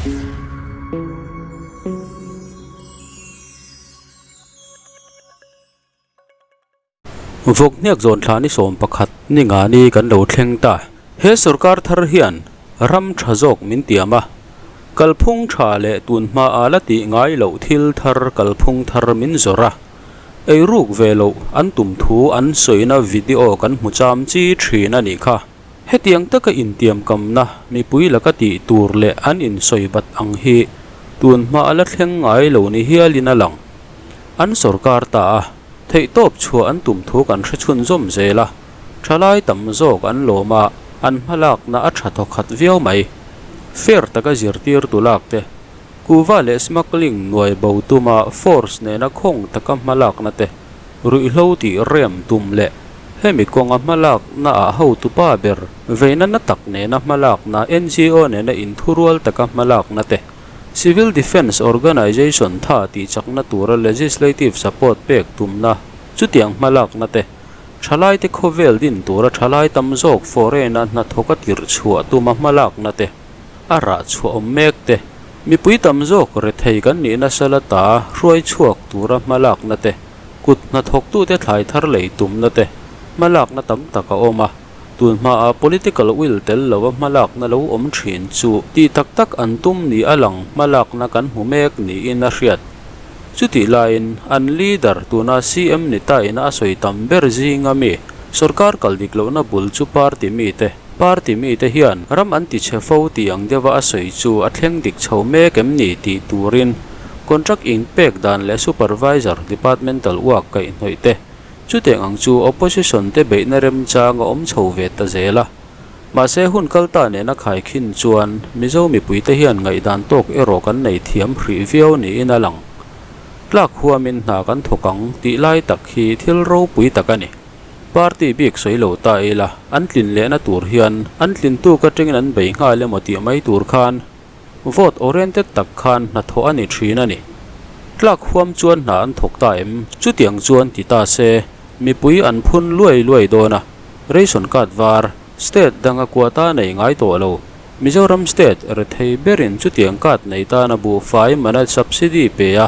Vawk hniak zawn thla ni 11 ni nga ni kan lo thleng ta. He sorkar thar hian ram tha zawk min tiam a, kalphung tha leh tun hma a la tih ngai loh thil thar kalphung thar min zawrh a, eiruk ve loh an tum thu an sawina video kan hmu cham chi thin a nih kha. Hetiang taka intiamkamna mipui laka tih tur leh an insawi bat ang hi tun hma a la thleng ngai lo ni hialin a lang. An sorkar ta a, theihtawp chhuah an tum thu kan hre chhunzawm zel a, thalai tam zawk an lawm a, an hmalakna a tha thawkhat viau mai. Fair taka zirtirtu lak te, kuhva leh smuggling nuai bo tuma force nena khawng taka hmalakna te, Ruihhlo tih rem tum leh hemi kawnga hmalakna ah hotupa ber veina na tak nena hmalakna NGO nena inthurual taka hmalakna te, Civil Defence Organisation tha tih chakna tura legislative support pek tumna chutiang hmalakna te, thalaite khawvel din tura thalai tam zawk foreign-a hnathawka tirh chhuah tuma hmalakna te, a rah chhuah awm mek te, mipui tam zawk rethei kan nih nasa la ta hruai chhuak tura hmalakna te, kut hnathawktute thlai thar lei tumna te, hmalakna tam tak a awm a, tun hmaah political will tel lova hmalakna lo awm thin chu tih tak tak an tum ni a lang hmalakna kan hmu mek niin a hriat. Chutih laiin an leader tuna CM ni ta ina a sawi tam ber zinga mi sorkar kal dik lohna bul chu party mite, Party mite hian ram an ti chhe fo tih ang deuha a sawi chu a thleng dik chho mek em ni tih turin contract inpek dan leh supervisor departmental uak kaihhnawih te chutiang ang chu opposition te beihna remchang a awm chho ve ta zel a. Mahse hun kal ta nena khaikhin chuan Mizo mipuite hian ngaihdan tawk erawh kan nei thiam hrih viau niin a lang. Tlak huamin hna kan thawk ang tih lai tak hi thil ropui tak a ni. Party bik sawi lo ta ila, an tlin lehna tur hian an tlin tuk atangin an bei nghal emaw tih mai tur khan vote oriented tak khan hnathawh a ni thin a ni. Tlak huam chuan hna an thawk ta em? Chutiang chuan ti ta se, mipui an phun luai luai dawn a, ration card var, state danga quota nei ngai tawh lo. Mizoram state rethei berin chutiang card nei tana buhfai mana subsidy pe a,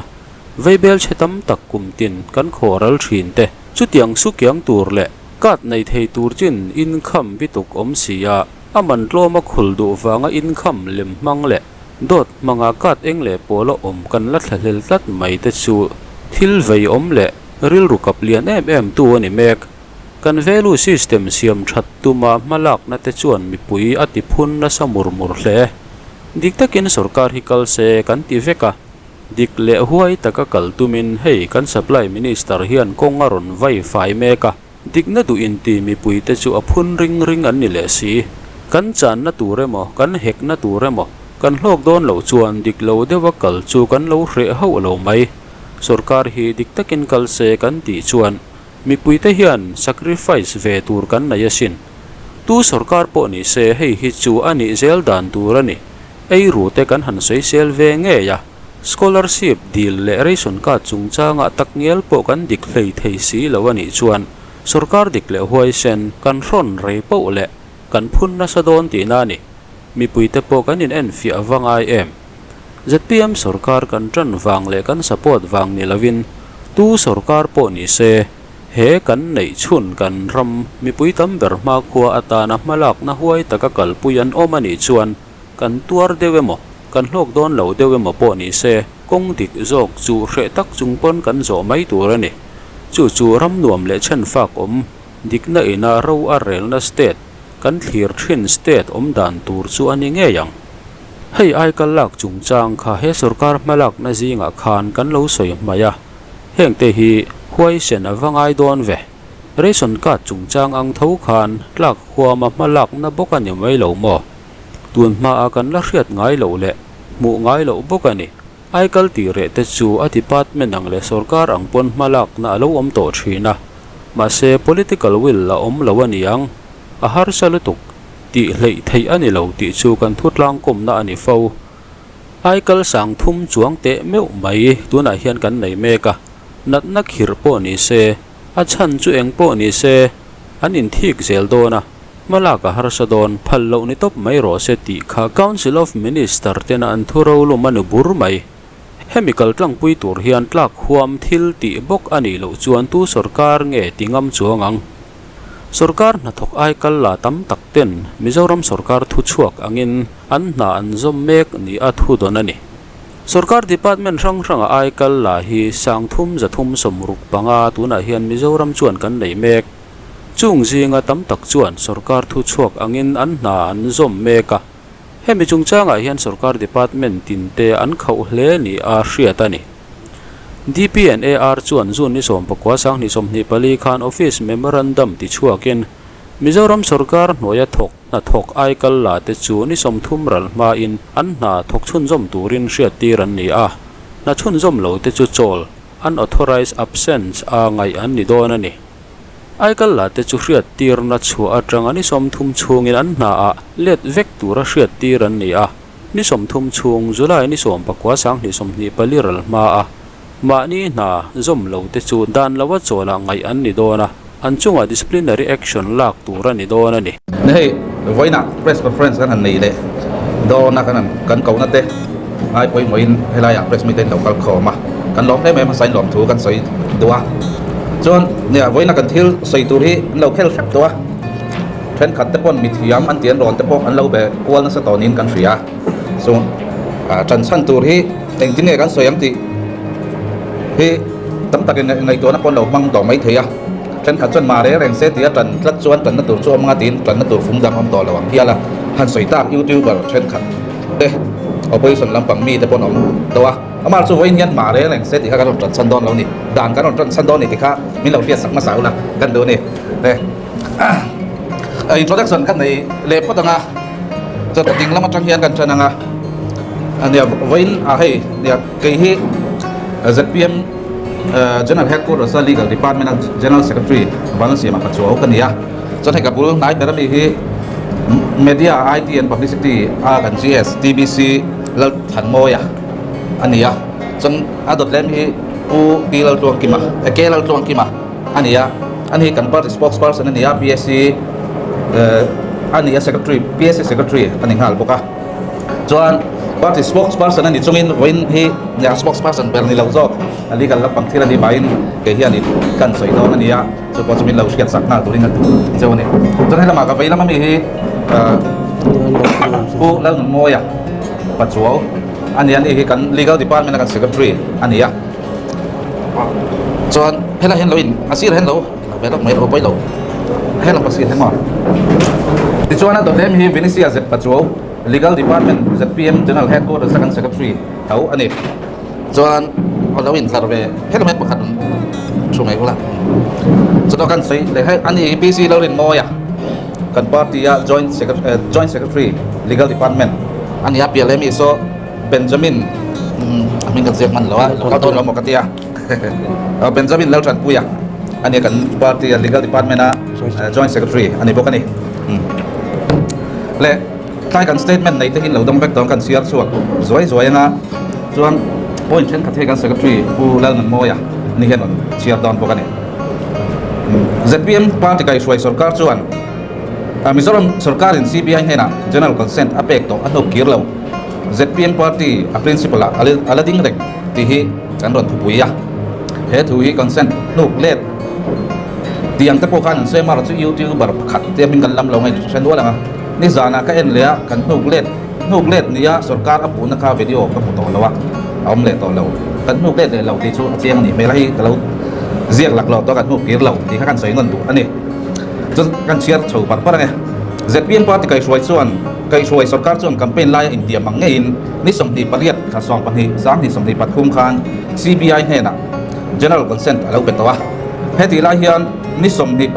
veibel chhe tam tak kum tin kan khawhral thin te. Chutiang sukiang tur leh card nei thei tur chin income bituk awm si a, a man tlawma khul duh vanga income lem hmang leh dawt hmanga card eng leh pawla awm kan la thlahlel tlat mai te chu thil vei awm leh rilru kap lian em em tu a ni mek. Kan value system siam that tuma hmalakna te chuan mipui a ti phun nasa mur mur hle. Dik takin sorkar hi kal se kan ti vek a. Dik leh huai taka kal tumin hei kan Supply Minister hian kawng a rawn vai fai mek a, dikna duh inti mipuite chu a phun ring ring an ni leh si. Kan channa tur emaw, kan hekna tur emaw, kan hlawk dawn loh chuan dik lo deuha kal chu kan lo hreh hauh lo mai. Sorkar hi dik takin kal se kan tih chuan mipuite hian sacrifice ve tur kan nei asin. Tu sorkar pawh ni se hei hi chu a nih zel dan tur a ni. Ei rute kan han sawisel ve ngei a, scholarship dil leh ration card chungchangah takngial pawh kan dik hlei thei si lo a nih chuan sorkar dik leh huaisen kan hrawn rei poh leh kan phun nasa dawn tihna a ni. Mipuite pawh kan inenfiah va ngai em? Zpm sorkar kan tan vang leh kan support vang ni lovin tu sorkar pawh ni se he kan neih chhun kan ram mipui tam ber hmakhua atana hmalakna huai taka kalpui an awm a nih chuan Kan tuar deuh emaw, kan hlawk dawn lo deuh emaw pawh ni se, kawng dik zawk chu hreh tak chung pawn kan zawh mai tur a ni. Chu chu ram nuam leh chhen fak awm, dikna ina ro a relna state, kan thlir thin state awm dan tur chu a ni ngei ang. Hei ai kal lak chungchang kha he sorkar hmalakna zingah khan kan lo sawi hmai a, hengte hi huaisen a va ngai dawn ve. Ration card chungchang ang tho khan tlak huama hmalakna bawk a ni mai lo maw? Tun hmaa kan la hriat ngai loh leh hmuh ngai loh bawk a ni. Aikal tih reh te chu a department ang leh sorkar ang pawn hmalakna a lo awm tawh thin a. Mahse political will a awm lo a ni ang. A harsa lutuk tih hleih theih a ni lo tih chu kan thutlangkawmna a ni fo. Aikal sang thum chuang teh meuh mai tunah hian kan nei mek a. Natna khirh pawh ni se, a chhan chu eng pawh ni se, an inthik zel dawn a. Hmalak a harsa dawn, phal loh ni tawp mai rawh se tih kha Council of Minister tena an thu rolum a nu bur mai. Hemi kaltlangpui tur hian tlak huam thil tih bawk a nih loh chuan tu sorkar nge ti ngam chuang ang? Sorkar hnathawk aikal la tam tak ten Mizoram sorkar thu chhuak angin an hna an zawm mek ni a thu dawn a ni. Sorkar department hrang hranga aikal la hi sangthum zathum 65 tunah hian Mizoram chuan kan nei mek. Chung zinga tam tak chuan sorkar thu chhuak angin an hna an zawm mek a. Hemi chungchangah hian sorkar department tinte an khauh hle ni a hriat a ni. DPNAR chuan June ni 19 2024 khan office memorandum ti chhuakin Mizoram sorkar hnuaia thawk hnathawk aikal la te chu ni 30 ral hmain an hna thawk chhunzawm turin hriattir an ni a, hna chhunzawm lo te chu chawl, unauthorised absence, a ngaih an ni dawn a ni. Aikal la te chu hriattirna chhuah atanga ni 30 chhungin an hnaah let vek tura hriattir an ni a, ni 30 chhung July ni 19 2024 ral hma a, mahni hna zawm lo te chu dan loa chawlah ngaih an ni dawn a, an chungah disciplinary action lak tur a ni dawn a ni. Ni hei, vawiinah press conference kan han nei leh dawn a, kan han kan kohna te ngai pawimawhin helaiah press meet te in lo kal khawm a, kan lawm hle mai hmasa in lawmthu kan sawi duh a. Chuan nia vawiinah kan thil sawi tur hi an lo khel hrep tawh a, thenkhat te pawn mithiam an tih an rawn te pawh an lo be kual nasa tawh niin kan hria. Chu tan chhan tur hi engtin nge kan sawi ang tih hi tam takin ngaihtuahna pawh an lo hmang tawh mai thei a. Thenkhat chuan mah reng reng se tia tan tlat chuan tanna tur chu awm anga tiin tanna tur fung dang awm tawh lo ang hial a, han sawi tak youtuber thenkhat te opposition lampang mi te pawh an awm tawh a. Amah chu vawiin hian mah reng reng se tih kha kan rawn tan chhan dawn lo ni, dan kan rawn tan chhan dawn ni tih kha min lo hriat sak hmasa ula kan duh a ni. Introduction ka nei leh phawt ang a, chuan ka ding lam atang hian kan tan ang a, ania vawiin ah hei nia kei hi zpm General Headquarters a Legal Department a General Secretary Vanlalsiama Pachuau ka ni a, chuan hei ka bul hnai ber ami hi Media IT and Publicity a kan GS TBC Lalthanmawia a ni a, chuan a dawt lem hi Pu P Laltluangkima K Laltluangkima a ni a, ani hi kan party spokesperson a ni a, PSC a ni a secretary PSC secretary a ni nghal bawk a, chuan party spokesperson a ni chungin vawiin hi a spokesperson ber ni lo zawk a legal lampang thil a nih vangin kei hian in kan sawi dawn a ni a, chu pawh chu min lo hriat sak nghal turin a duh cheu a ni. Chuan he lamah ka vei lam ami hi Pu Lalnunmawia Pachuau a ni a, ani hi kan legal department a kan secretary a ni a. Chuan helai hian lo in a sirah hian lo lo ve lawk mai lo pawi lo helam ka sir hi maw tichuan a dawt em hi Venisia Z Pachuau Legal Department zpm General Headquarters a kan Secretary tho a ni chuan a lo in tlar ve helam hian pakhat thu mai ula chutah kan sawi leh hei ani hi PC lo rin mawi a kan party a Joint Joint Secretary Legal Department a ni a piah leh mi saw Benjamin a hming kan ziak hman lo a lo kal dawn lo maw ka tia Benjamin Laltanpuia a nia kan party a legal department a joint secretary a ni bawk a ni leh tlai kan statement nei te hi lo dawng vek dawn kan chhiar chhuak zuai zuai anga chuan point thenkhat hi kan secretary Pu Lalnunmawia ni hian rawn chhiar dawn bawk a ni zpm party kaihhruai sorkar chuan Mizoram sorkarin CBI hnenah general consent a pek tawh a hnuk kir lo. Zpm party a principle ah a la ding reng tih hi kan rawn thupui a, he thu hi consent hnuk let tih ang te pawh khan an sawi a, amaherawhchu youtuber pakhat te hming kan lam lo ngaih hre nual ang a, nizanah ka en leh a, kan hnuk let hnuk let nia sorkar a puhna kha video ka hmu tawh lo a, a awm leh tawh lo, kan hnuk let leh lo tih chu a chiang a nih hmel a, hei ka lo ziak laklawh tawh a kan hnuk kir lo tih kha kan sawi nawn duh a ni. Chuan kan chhiar chho par par ang e. Zpm party kaihhruai chuan Kaihhruai sorkar chuan campaign laia intiam ang ngeiin ni 28 thla 12 2023 khan CBI hnenah General Consent a lo pe tawh a. Hetih lai hian ni 22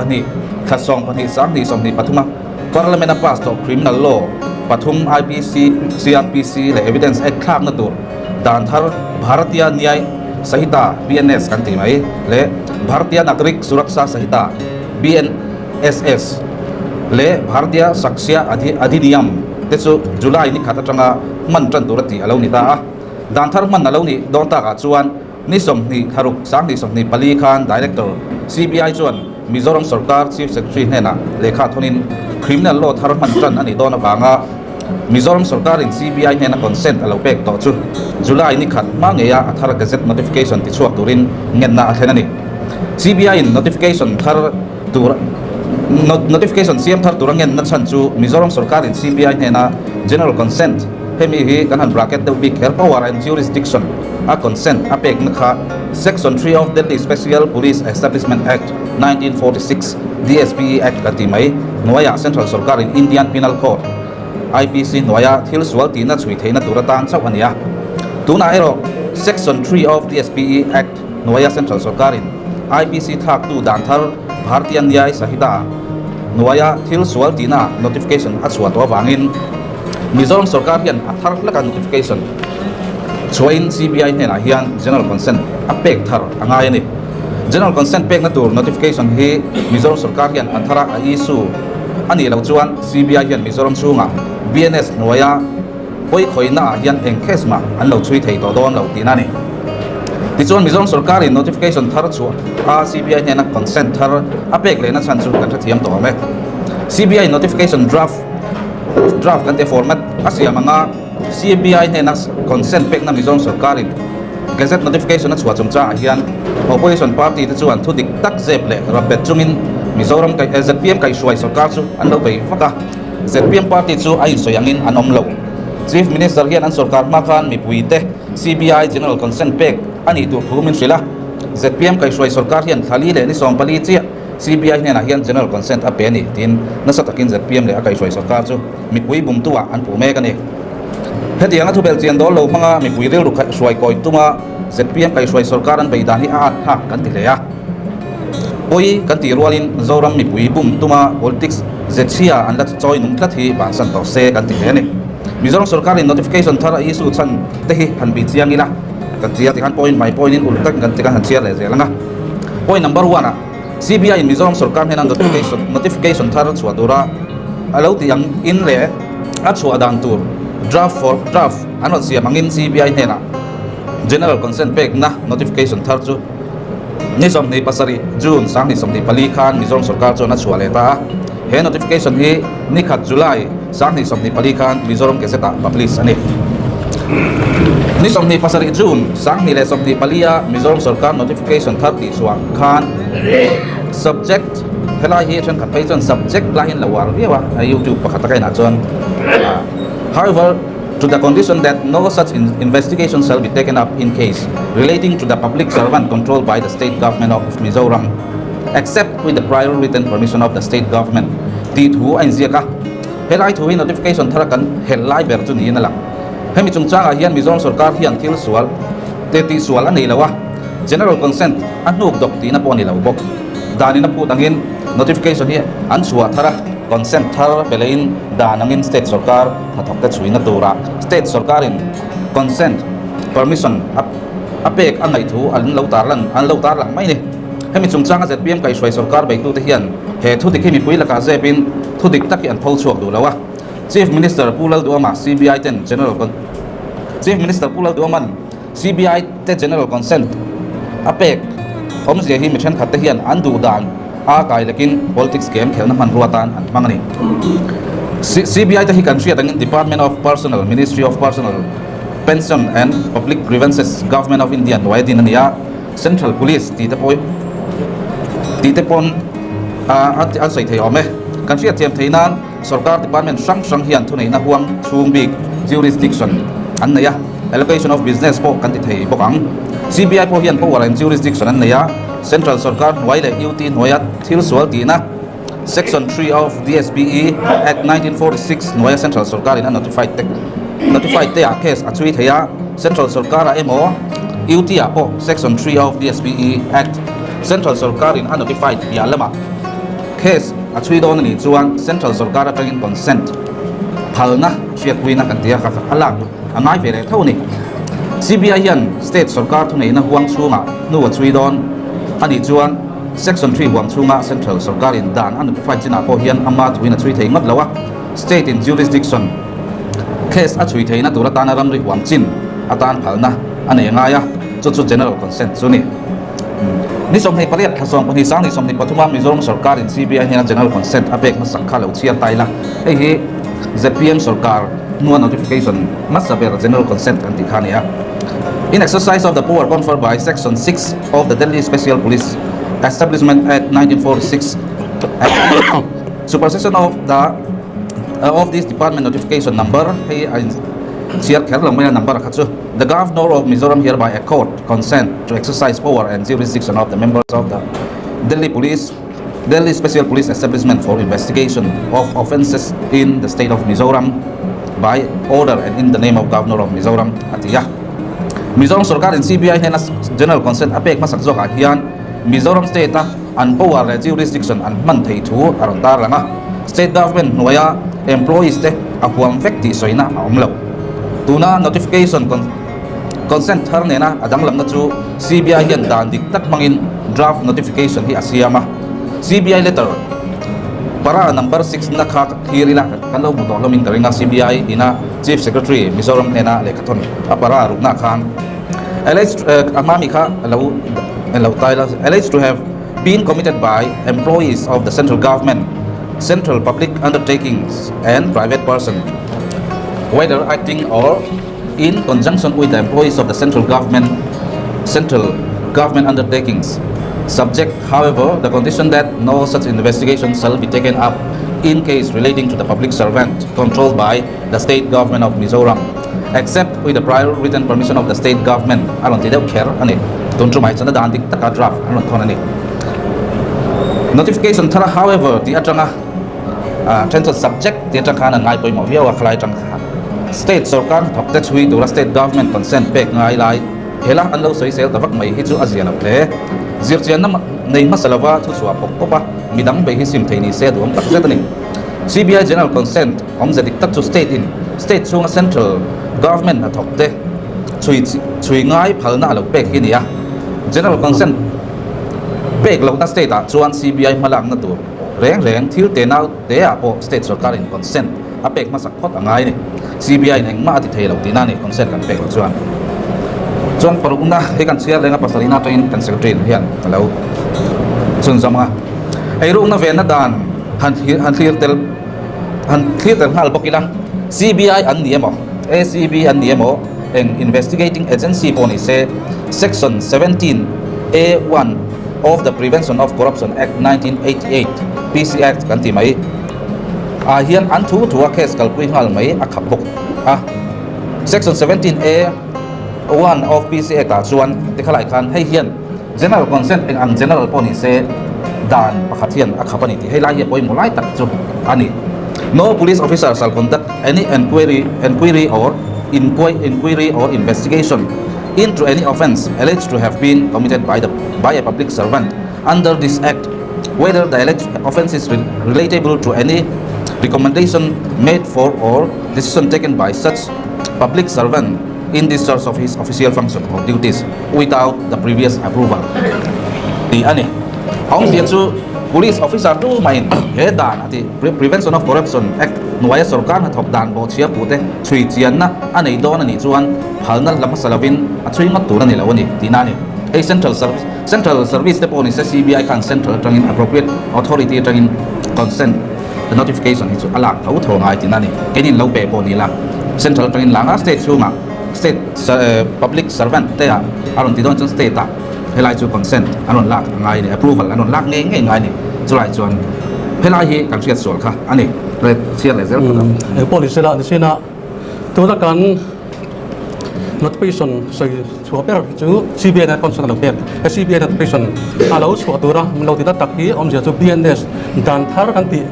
thla 12 2023 a Parliament a pass tawh Criminal Law pathum IPC, CrPC leh Evidence Act thlakna tur dan thar Bharatiya Nyay Sahita, BNS, kan tih mai leh Bharatiya Nagrik Suraksha Sahita, BNSS, leh Bharatiya Sakshya Adhiniyam te chu July ni khat atanga hman tan tur a tih a lo ni ta a. Dan thar hman a lo nih dawn takah chuan ni 20 thla ruk 2024 khan Director CBI chuan. Mizoram sorkar Chief Secretary hnenah lehkha thawnin Criminal Law thar hman tan a nih dawn avanga Mizoram sorkarin CBI hnena consent a lo pek tawh chu July ni khat hma ngeia a thar Gazette notification tichhuak turin ngenna a thlen a ni. CBI-in notification thar tur notification siam thar tura ngenna chhan chu Mizoram sorkarin CBI hnena General Consent hemi hi kan han bracket deuh bik kher power and jurisdiction a consent a pekna kha Section 3 of Delhi Special Police Establishment Act, 1946, DSPE Act kan tih mai hnuaiah Central sorkarin Indian Penal Code, IPC, hnuaia thil sual tihna chhui theihna tur atan chauh a ni a. Tunah erawh Section 3 of DSPE Act hnuaia Central sorkarin IPC thlaktu dan thar Bhartiya Nyay Sahita hnuaia thil sual tihna notification a chhuah tawh avangin Mizoram sorkar hian a thar hlaka notification chhuahin CBI hnenah hian General Consent a pek thar a ngai a ni. General Consent pekna tur notification hi Mizoram sorkar hian a thara a issue a nih loh chuan CBI hian Mizoram chhungah BNS hnuaia pawi khawihna ah hian eng case mah an lo chhui thei tawh dawn lo tihna a ni. Tichuan Mizoram sorkarin notification thar chhuah a CBI hnena consent thar a pek lehna chhan chu kan hrethiam tawh awm e. CBI notification draft draft kan tih format a siam anga CBI hnena consent pekna Mizoram sorkarin Gazette notification a chhuah chungchangah hian Opposition party te chuan thu dik tak zep leh rapbet chungin Mizoram zpm kaihhruai sorkar chu an lo bei vak a, zpm party chu a insawi angin an awm lo. Chief Minister hian an sorkar hma khan mipuite CBI General Consent pek a nih tur thu min hrilh a, zpm kaihhruai sorkar hian thlali leh ni 14 chiah CBI hnenah hian General Consent a pe a ni tiin nasa takin zpm leh a kaihhruai sorkar chu mipui bumtuah an puh mek a ni. Hetianga thubelh chian dawl lo hmanga mipui rilru hruai kawi tuma zpm kaihhruai sorkar an bei dan hi a at thlak kan ti hle a. Pawi kan tih rualin Zoram mipui bum tuma politics zechhia an la chawi nung tlat hi bansan tawh se kan ti hle a ni. Mizoram sorkarin notification thar a issue chhan te hi han bih chiang ila kan ti a tikhan point by point in uluk takin kan ti kan han chhiar leh zel ang a. Point number one ah CBI in Mizoram sorkar hnena notification notification thar chhuah tura a lo tih ang in leh a chhuah dan tur draft for draft an rawn siam angin CBI hnenah General Consent pekna notification thar chu ni 27 June 2024 khan Mizoram sorkar chuan a chhuah leh ta a. He notification hi ni khat July 2024 khan Mizoram Gazette ah publish a ni. Ni 27 June 2024 a Mizoram sorkar notification thar tih chhuah khan subject helai hi thenkhat phei chuan subject lai hian lo uar viau a YouTube pakhat a ka inah chuan however to the condition that no such investigation shall be taken up in case relating to the public servant controlled by the state government of Mizoram except with the prior written permission of the state government tih thu a inziak a. Helai thu hi notification thara kan hel lai ber chu niin a lang. Hemi chungchangah hian Mizoram sorkar hian thil sual te tih sual a nei lo a, general consent a hnuk dawk tihna pawh a ni lo bawk. Dan in a phut angin notification hi an chhuah thar a, consent thar pe lehin dan angin state sorkar hnathawk te chhuina turah state sorkarin consent permission a pek a ngaih thu an lo tarlan an lo tarlang mai a ni. Hemi chungchanga zpm kaihhruai sorkar beitute hian he thudik hi mipui lakah zepin thudik tak hi an pho chhuak duh lo a. Chief Minister Pu Lalduama CBI ten General Chief Minister Pu Lalduaman CBI te General Consent a pek awmzia hi mi thenkhat te hian an duh dan a kai lekin politics game khelna hmanrua atan an hmang a ni. CBI te hi kan hriat angin Department of Personnel, Ministry of Personnel, Pension and Public Grievances, Government of India hnuaia din a ni a. Central Police tih te pawh tih te pawn an sawi thei awm e. Kan hriatthiam theih nan Sorkar department hrang hrang hian thuneihna huang chhung bik, jurisdiction, an nei a, allocation of business pawh kan ti thei bawk ang. CBI pawh hian power and jurisdiction an nei a, Central sorkar hnuai leh UT hnuaia thil sual tihna, Section 3 of DSPE Act 1946 hnuaia Central sorkarin a notified te notified te ah case a chhui thei a, Central sorkarah emaw UT ah pawh Section 3 of DSPE Act Central sorkarin a notified piah lamah case a chhui dawn a nih chuan Central sorkar atangin consent phalna hriatpuina kan ti a, a lak a ngai ve leh tho a ni. CBI hian State sorkar thuneihna huang chhungah hnu a chhui dawn a nih chuan Section 3 huam chhunga Central sorkarin dan a notify chinah pawh hian ama thuin a chhui thei ngawt lo a, State in jurisdiction case a chhui theihna tur atana ramri huam chin atan phalna a nei a ngai a, chu chu General Consent chu a ni. Ni 28 thla 12 sang ni 23 a Mizoram sorkarin CBI hnena General Consent a pek hmasak kha lo chhiar ta ila. Hei hi zpm sorkar hnua notification hmasa ber General Consent an tih kha a ni a. In exercise of the power conferred by Section 6 of the Delhi Special Police Establishment Act 1946 and supersession of the of this department notification number hei a inchhiar kher lo mai a number kha chu The Governor of Mizoram hereby accord consent to exercise power and jurisdiction of the members of the Delhi Police Delhi Special Police Establishment for investigation of offences in the state of Mizoram by order and in the name of Governor of Mizoram a ti a. Mizoram sorkarin CBI hnena General Consent a pek hmasak zawkah hian Mizoram state a an power leh jurisdiction an hman thei thu a rawn tarlang a, state government hnuaia employees te a huam vek tih sawina a awm lo. Tuna notification consent thar nena a danglamna chu CBI hian dan dik tak hmangin draft notification hi a siam a, CBI letter para number 6 na kha thlir ila kan lo hmu tawh hlawmin ka ring a, CBI ina Chief Secretary Mizoram hnena lehkhathawn a para rukna khan alleged a hmami kha a lo lo tai la alleged to have been committed by employees of the central government, central public undertakings and private person whether acting or in conjunction with the employees of the central government, central government undertakings, subject, however, the condition that no such investigation shall be taken up in case relating to the public servant controlled by the state government of Mizoram, except with the prior written permission of the state government a rawn ti deuh kher a ni. Tun tumah chuan a dan dik taka draft an rawn thawn a ni. Notification thara however tih atanga then chuan subject tih atang khan an ngai pawimawh viau a, khalai atang khan state sorkar hnathawk te chhui tura state government consent pek ngai lai hela an lo sawi sel ta vak mai hi chu a zia lo hle. Zirchianna nei hmasa lova thu chhuah pawp pawp a, midang bei hi sim thei ni se duhawm tak zet a ni. CBI general consent awmze dik tak chu state in state chhunga central government hnathawk te chhui chhui ngai phalna a lo pek hi a ni a. General consent pek lohna state ah chuan CBI hmalakna tur Reng reng thil te nau te ah pawh state sorkar in consent a pek hmasak phawt a ngai a ni. CBI in engmah a ti thei lo tihna a ni consent kan pek loh chuan. Chuan parukna hi kan chhiar reng a pasarihna atangin kan secretary hian a lo chhunzawm a. Eirukna venna dan han han thlir tel han thlir tel nghal bawk ila CBI an ni emaw ACB an ni emaw eng investigating agency pawh ni se section 17 A 1 of the Prevention of Corruption Act 1988, PC Act kan ti mai, ah hian an thu thu a case kalpui nghal mai a khap bawk a. Section 17 A 1 of PC Act ah chuan tikhalai khan hei hian General Consent eng ang General pawh ni se dan pakhat hian a khap a ni tih hei lai hi a pawimawh lai tak chu a ni. No police officer shall conduct any enquiry enquiry or inquiry or investigation into any offence alleged to have been committed by the by a public servant under this act whether the alleged offence is relatable to any recommendation made for or decision taken by such public servant in discharge of his official function or duties without the previous approval tih a ni. A awmzia chu police officer tu mahin he dan a ti Prevention of Corruption Act hnuaia sorkar hnathawk dan bawhchhia pute chhui chianna a nei dawn a nih chuan phalna la hmasa lovin a chhui ngawt tur a ni lo a ni tihna a ni. Hei Central Service Central Service te pawh ni se CBI khan Central atangin appropriate authority atangin consent notification hi chu a lak tho tho ngai tihna a ni. Keinin lo pe pawh ni la Central atangin la anga state chhungah state public servant te ah a rawn ti dawn chuan state ah helai chu consent an rawn lak a ngai a ni approval an rawn lak ngei ngei ngai a ni. Chulai chuan helai hi kan hriat sual kha a ni. Chhiar leh zel phawt ang. Engpawh ni sela ni sena tuna kan notification sawi chhuah ber hi chu CBN a concern a lo pek. He CBN notification a lo chhuah tura min lo ti ta tak hi awmzia chu BNS dan thar kan tih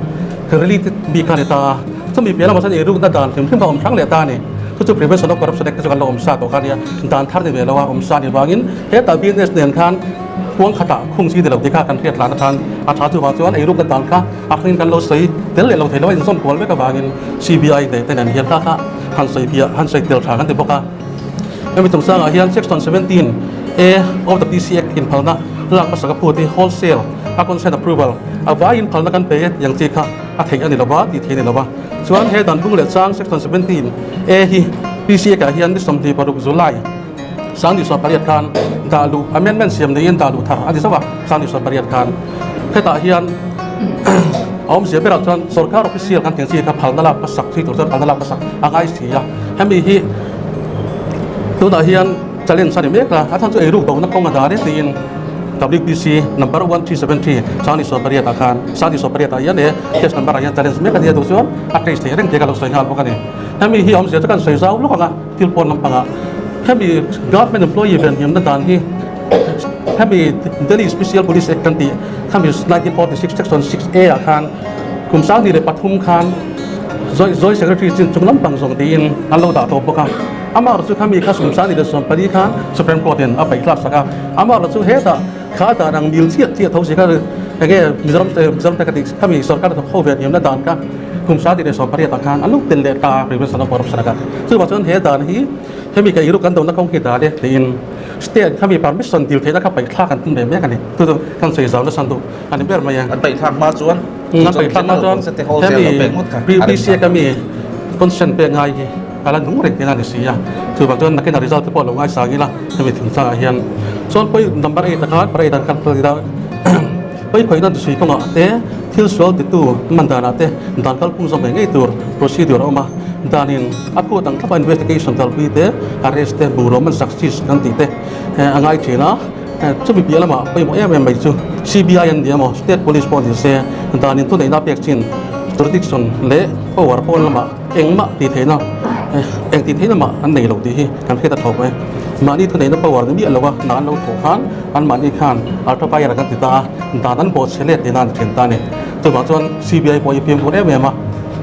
related bik kha a ni ta a. Chumi piah lamah chuan eirukna dan hrim hrim kha a awm hrang leh ta a ni. Chu chu Prevention of Corruption Act te chu kan lo awm sa tawh kha a nia. Dan thar ni ve lo a awm sa ni vangin hetah BNS nen khan huang khatah khung chi ni lo tih kha kan hriat lana khan a tha chuvang chuan eirukna dan kha a hrangin kan lo sawi tel leh lo thei lo a inzawm kual vek avangin CBI leh te nen hian kha kha han sawi fiah han sawi tel tha kan ti bawk a. Hemi chungchangah hian Section 17 A of the PC Act inphalna lak hmasa ka phut hi wholesale a consent approval a vai inphalna kan pe yang chi kha a theih a ni lo va tih theih a ni lo va. Chuan he dan bung leh chang Section 17 A hi PC Act ah hian ni 26 July 2018 khan. dah luh amendment siam neiin dah luh thar a ni zauh a, 2008 khan. Hetah hian a awmzia berah chuan sorkar official kan tih ang chi kha phalna lak hmasak thui tur chuan phalna lak hmasak a ngai si a. Hemi hi tunah hian challenge a ni mek a, a chhan chu eiruk dohna kawng a dah reng tiin WPC number 1373 2008 ah khan 2008 ah hian e case number ah hian challenge mek a nia duh chuan a case theih reng tih ka lo sawi nghal bawk a ni. Hemi hi awmzia chu kan sawi zau lawk ang a, thil pawn lampangah hemi government employee venhimna dan hi hemi Delhi Special Police Act kan tih khami 1946 section 6A ah khan kum 2003 khan Joint Secretary chin chung lampang zawng tiin an lo dah tawh bawk a. Amaherawhchu chu khami kha kum 2014 khan Supreme Court in a paih tlak sak a. Amaherawhchu chu hetah kha dan ang mil chiah chiah tho si kha enge Mizoram Mizoram te ka tih khami sorkar hnathawk ho ve hniamna dan kha kum 2018 ah khan an lo tel leh ta a Prevention of Corruption a kha. Chuvang chuan he dan hi hemi ka iruk kan dohna kawng hi dan e tiin state khami permission dil theihna kha paih thlak an tum ve mek a ni. Chu chu kan sawi zau nasa duh a ni ber mai a. An paih thlak hma chuan An paih thlak hma chuan hemi PPC a kami consent pek ngai hi a la nung reng tihna a ni si a, chuvang chuan nakin a result te pawh a lo ngaisang ila hemi thingtlang ah hian chuan pawi number eight ah khan parade an kal phal ila pawi khawihna sui kawngah te thil sual titu man danah te dan kalphung zawm ve ngei tur procedure a awm a, danin a phut ang thlapa investigation kalpui te arrest te bungraw man success kan tih te a ngai thin a, chumi piah lamah pawimawh em em mai chu CBI an ni emaw state police pawh ni se danin thuneihna pek chin jurisdiction leh power pawn lamah Engmah tih theihna, eng tih theihna mah an nei lo tih hi kan hriat a tho mai. Mahni thuneihna power ni miah loa hna an lo thawh khan anmahni khan ultra fire kan ti ta a, dan an bawh chhe let tihna an then ta a ni. Chuvang chuan CBI pawh hi fimkhur em em a,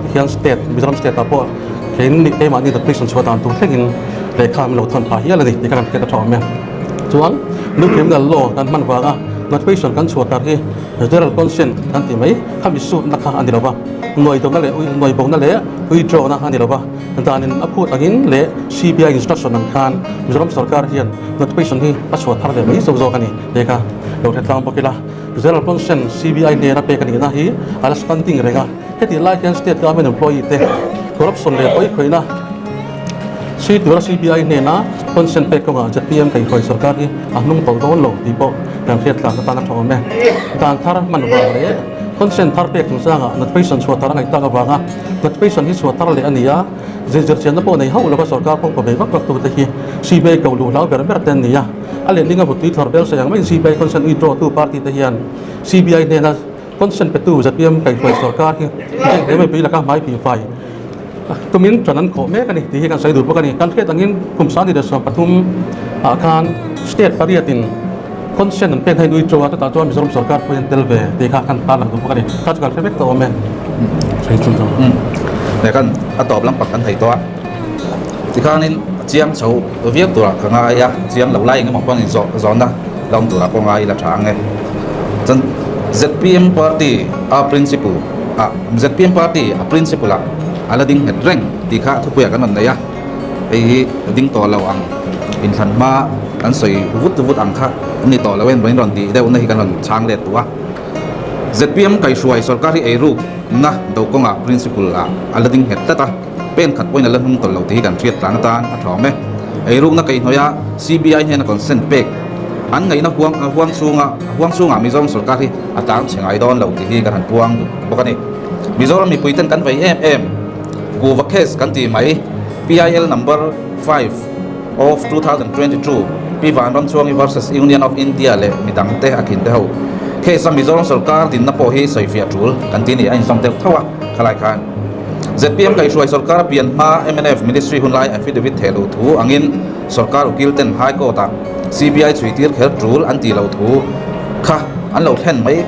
tikhian state, Mizoram state ah pawh keini keimahni notification chhuah dan tur thlengin lehkha min lo thawn phah hial a ni tih kha kan hriat a tho awm e. Chuan new criminal law kan hman vanga notification kan chhuah tar hi general consent kan ti mai, khami suitna kha a ni lo va. Nuaidawna leh nuaibawna leh withdraw-na a ni lo va, danin a phut angin leh CBI instruction ang khan Mizoram sorkar hian notification hi a chhuah thar ve mai zawk zawk a ni tih kha lo hre tlang bawk ila. General Consent CBI hnena pek a nihna hi a la standing reng a, hetih lai hian state government employee te corruption leh pawikhawihna chhui tura CBI hnena consent pek kawngah zpm kaihhruai sorkar hi a hnung tawlh dawn lo tih pawh kan hriat tlang atan a tha awm e. Dan thar hman vang leh Consent thar pek chungchangah notification chhuah thar a ngaih tak avanga notification hi chhuah thar leh a ni a, zirchhiatna pawh nei hauh lova sorkar kawngka bei vak vak tute hi CBI ko luh hlau ber ber te an ni a. A letlinga vutui thlawr bel sawi ang maiin CBI consent withdraw tu party te hian CBI hnena consent petu zpm kaihhruai sorkar hi bank leh mipui laka hmai phihfai tumin ṭan an khawh mek a ni tih hi kan sawi duh bawk a ni. Kan hriat angin kum 2013 ah khan state pariatin Consent an pek na hi nui teuh a, chutah chuan Mizoram sorkar pawhin an tel ve tih kha kan tarlang duh bawk a ni. Kha chu kan hre vek tawh awm e. Sawi chhun zawng. Umm. Hei khan a tawp lam pak kan thei tawh a. Tikhanin a chiang chho viau turah ka ngai a, chiang lo lai engemaw pawn inzawh zawnna la awm turah pawh ngai ila tha ang e. Chuan zpm party a principle ah zpm party a principle ah a la ding nghet reng tih kha thupuiah kan rawn nei a. Hei hi ding tawh lo ang, inthlan hma kan sawi vut vut ang kha an ni tawh lo em rawn tih deuhna hi kan rawn chhang let duh a. Zpm kaihhruai sorkar hi eiruk na do kawngah principle ah a la ding nghet tlat a, pen khat pawhin a la hnung tawlh lo tih hi kan hriat tlan atan a tha awm e. Eirukna kaihhnawih a CBI hnena consent pek an ngaihna huang huang chhunga huang chhungah Mizoram sorkar hi a tlang chhe ngai dawn lo tih hi kan han puang duh bawk a ni. Mizoram mipuiten kan vei em em. Kuhva case kan tih mai, PIL number 5 of 2022, Pi Vanramchhuangi versus Union of India leh midangte a khin te ho. Case a Mizoram sorkar dinna pawh hi sawifiah tul kan ti ni a inzawm deuh tho a, khalai khan zpm kaihhruai sorkar a pian hma mnf ministry hunlai affidavit theh loh thu angin sorkar ukil ten High Court ah CBI chhuitir kher tul an tih loh thu kha an lo thlen mai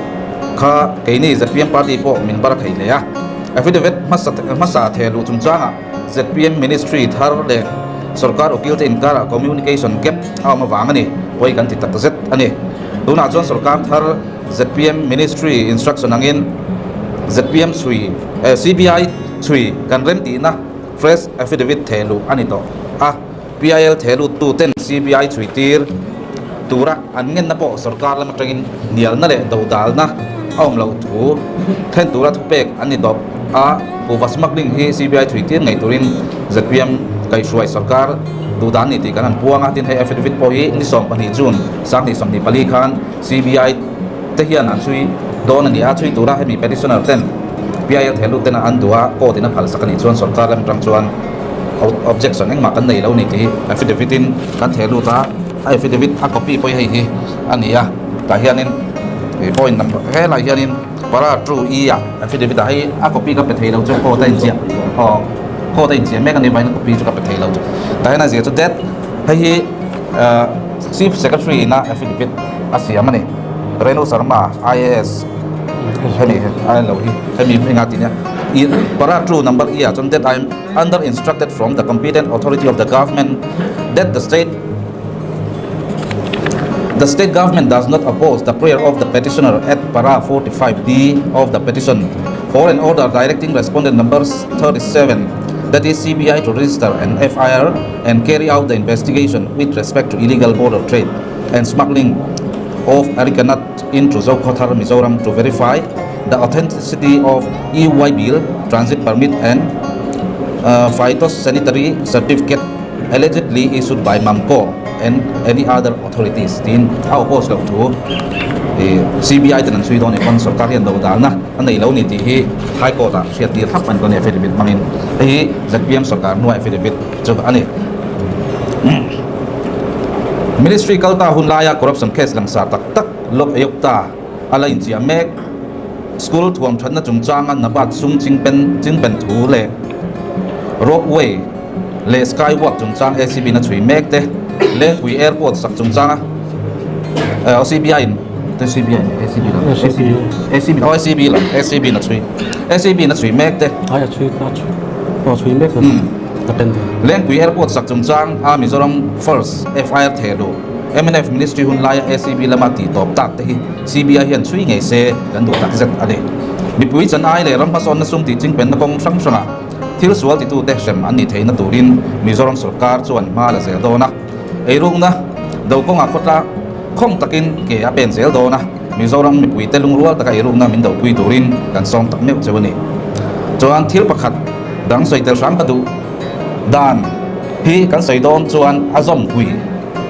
kha keini zpm party pawh min bar a thei hle a. Affidavit hmasa hmasa theh luh chungchangah zpm Ministry thar leh sorkar ukil te inkarah communication gap a awm avang a ni, pawi kan ti tak zet a ni. Tunah chuan sorkar thar zpm Ministry instruction angin zpm chhui eh CBI chhui kan rem tihna fresh affidavit theh luh a ni tawh a, PIL theh lut tu ten CBI chhui tir tura an ngenna pawh sorkar lam atangin hnialna leh dodalna a awm loh thu thlen tura thupek an ni tawh a, kuhva smuggling hi CBI chhui tir ngei turin zpm kaihhruai sorkar duh dan ni tih kan han puang a, tin hei affidavit pawh hi ni 12 June 2024 khan CBI te hian an chhui dawn a ni a, chhui tura hemi petitioner ten PIL thehlut ten an duh a, court in a phalsak a nih chuan sorkar lam atang chuan objection engmah kan nei lo ni tih hi affidavit in kan thehlut a, a affidavit a copy pawh hi hei hi a ni a, tah hianin point number helai hianin para two e ah affidavit ah hei a copy ka pe thei lo chu court a inziah aw court a inziah mek a nih vangin a copy chu ka pe thei lo chu tah hian a ziah chu that hei hi ah chief secretary ina affidavit a siam a ni Renu Sharma IAS hemi a lo hi hemi enga tih nia i para two number e ah chuan that I am under instructed from the competent authority of the government that the state The state government does not oppose the prayer of the petitioner at para 45D of the petition for an order directing respondent number 37, that is CBI to register an FIR and carry out the investigation with respect to illegal border trade and smuggling of arecanut into Zokhawthar, Mizoram to verify the authenticity of EY bill, transit permit and phytosanitary certificate allegedly issued by Mamco and any other authorities tiin a oppose loh thu ih CBI ten an chhui dawn nih pawn sorkar hian do dalna a nei lo ni tih hi High Court ah hriat tir thlap an dawn a ni affidavit hmangin hei hi zpm sorkar hnuai affidavit chu a ni. Ministry kal ta hun laia corruption case langsar tak tak Lok Ayukta a la inchiah mek. School thuam thatna chungchanga Nabat sum chingpen chingpen thu leh Ropeway leh Skywalk chungchang ACB in a chhui mek te, Lengpui Airport sak chungchanga CBI in CBI ACB lam ACB aw ACB lam ACB in a chhui ACB in a chhui mek te. Ai a chhui a chhui aw chhui mek a pending. Lengpui Airport sak chungchang a Mizoram First FIR theh luh mnf Ministry hun laia ACB lama tih tawp tak te hi CBI hian chhui ngei se kan duh tak zet a ni. Mipui chan ai leh ram hmasawnna sum tih chingpenna kawng hrang hrangah thil sual titute hrem an nih theihna turin Mizoram sorkar chuan hma la zel dawn a. Eirukna do kawngah khawtla khawng takin ke a pen zel dawn a, Mizoram mipuite lungrual taka eirukna min dopui turin kan sawm tak meuh cheu a ni. Chuan thil pakhat dang sawi tel hram ka duh dan hi kan sawi dawn chuan a zawmpui.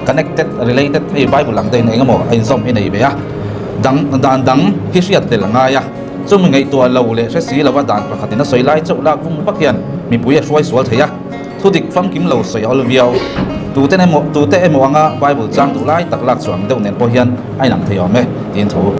Connected, related, hei Bible ang te in eng emaw a inzawm hi nei ve a, dang dan dang hi hriat tel a ngai a, chumi ngaihtuah lo leh hre si lova dan pakhat in a sawi lai chauh lak vung vak hian mipui a hruai sual thei a, thudik famkim lo sawi a awl viau. Tute emaw tute emaw anga Bible chang duh lai tak lak chuang deuh nen pawh hian a inang thei awm e, tiin thu.